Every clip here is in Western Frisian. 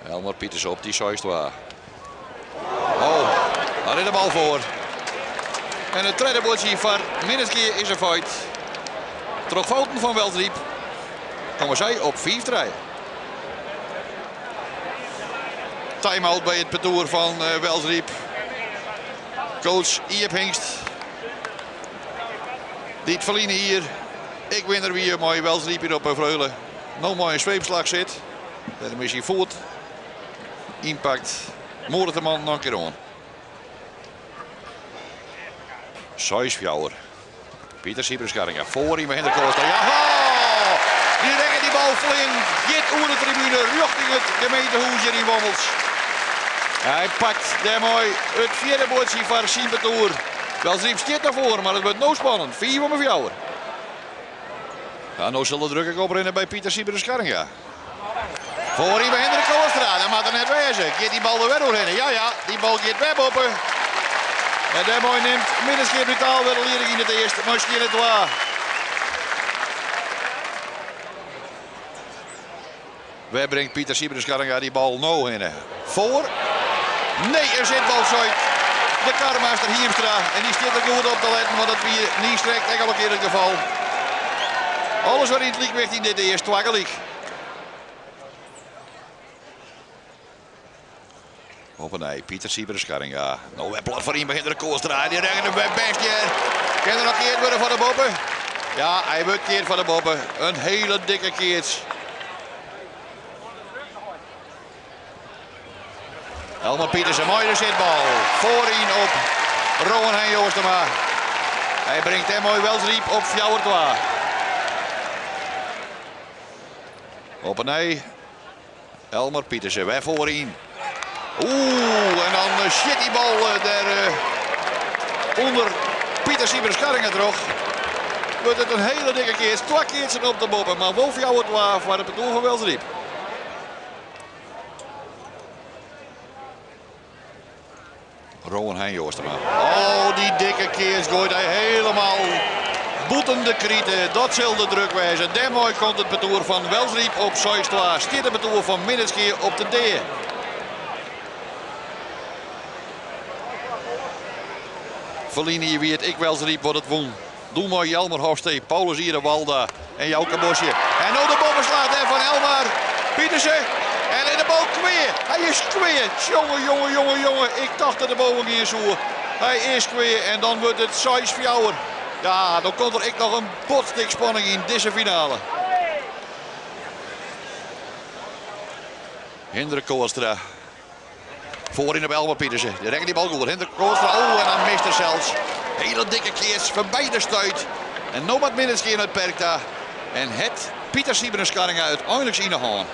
Elmar Pieterse op die 6-2. Oh, daar is de bal voor. En het tredde buordsje foar Minnertsgea is in feit. Troch fouten fan Wjelsryp komme sy op 5-3. Time-out by it partoer fan Wjelsryp. Coach Iep Hingst, dy't ferline jier ek winner wie mei Wjelsryp hjir op 'e Freule, no mei in sweepslach sit. Dêrom is syn foet ynpakt. Moedet de man noch in kear oan. 6-4. Pieter Sybren Scharringa foar yn Hendrik Kooistra. Ja, Die rekket die bal flink. Giet oer de tribune rjochting it gemeentehûs hjir yn Wommels. Hy pakt dêrmei it fjirde buordsje foar syn partoer. Wjelsryp stiet noch foar, mar it wurdt no spannend. 5 om 4. Ja, no sil de druk ek oprinne by Pieter Sybren Scharringa. Foar yn Hendrik Kooistra, dat moat er net wêze. Giet die bal der wer oerhinne? Ja, ja, die bal giet wer boppe. En dêrmei nimt Minnertsgea brutaal wer de lieding yn it earste mei skjinne twa. Wêr bringt Pieter Sybren Scharringa die bal no hinne? Foar? Nee, in sitbal seit de karmaster Hiemstra. En dy stiet der goed op te letten, want dat wie niiskrekt ek al in kear it gefal. Alles wer yn it lykwicht yn dit earst, twa gelyk. Op 'e nij Pieter Sybren Scharringa. No wer plat foar yn by Hendrik Kooistra. Dy rekke him wer bêst hjir. Kin er noch keard wurde foar de boppe? Ja, hy wurdt keard foar de boppe. In hele dikke keats. Elmar Pieterse mei de sitbal. Foaryn op Rowan Hein Joostema. Hy bringt dêrmei Wjelsryp op 4-2. Op 'e nij Elmar Pieterse wer foaryn. Oeh, en dan sjit die bal dêr ûnder Pieter Sybren Scharringa troch. Wurdt it in hele dikke keats. Twa keatsen op de boppe, mar wol 4-2 foar it partoer fan Wjelsryp. Rowan Hein Joostema. Oh, die dikke keats goait hy helemaal bûten de krite. Dat sil de druk wêze. Dêrmei komt it partoer fan Wjelsryp op 6-2. Stiet it partoer fan Minnertsgea op de dea. Ferline jier wie it ek Wjelsryp wat it wûn. Doe mei Jelmer Hofstee, Paulus Iere Walda en Jouke Bosje. En no de boppeslach dêr fan Elmar Pieterse. En in de bal kwea. Hy is kwea. Jonge, jonge, jonge, jonge. Ik tocht dat de boven gean soe. Hy is kwea en dan wurdt it 6-4. Ja, dan komt der ek noch in bot stik spanning yn dizze finale. Hendrik Kooistra. Foaryn op Elmar Pieterse. Die rekket die bal goed. Hendrik Kooistra. Oh, en dan mist er sels. Hele dikke keats foarby de stuit. En no moat Minnertsgea nei it perk ta. En hat Pieter Sybren Scharringa úteinlik yn de hân.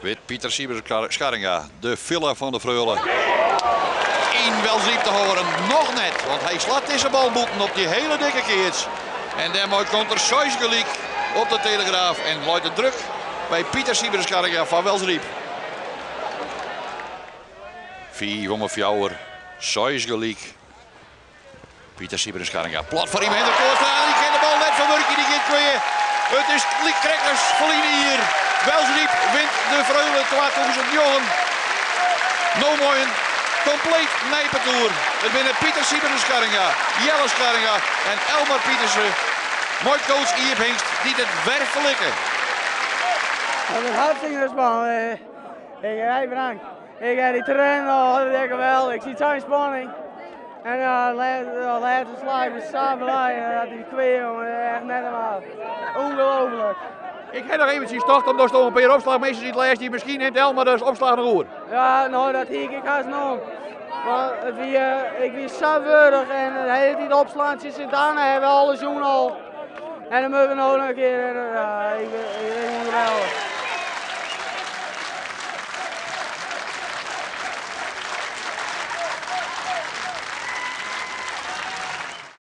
Wit Pieter Sybren Scharringa de filla fan de Freule yn Wjelsryp te hâlden? Noch net, want hy slacht dizze bal bûten op dy hele dikke keats. En dêrmei komt der seis gelyk op de Telegraaf en leit de druk by Pieter Sybren Scharringa fan Wjelsryp. 5 om 4, 6 gelyk. Pieter Sybren Scharringa plat foar Hendrik Kooistra. Dy kin de bal net ferwurkje, dy giet kwea. It is lyk krekt as ferline jier. Wjelsryp wint de Freule 2009. No mei in kompleet nij partoer. It binne Pieter Sybren Scharringa, Jelle Scharringa en Elmar Pieterse mei coach Iep Hingst dy't it wer ferlikke. Dat is hartstikke spannend. Ik hey Frank, ik heb die trainen al, dat is geweldig. Ik zie zo'n spanning. En de laatste slag was zo blij dat die kwea, jongen, echt net normaal. Ongelooflijk. Ik ha noch eventsjes tocht, omdat der in pear opslachmissers yn it lêste jier, miskien nimt Elmar dus opslach noch oer. Ja, no, dat hie ik hast noch. Want it wie, ik wie sa wurch en de hiele tiid opslaan tsjin Sint Anne ha we alles jûn al. En dan moatte we no noch in kear. En, ja, ik, ik, ik, geweldig.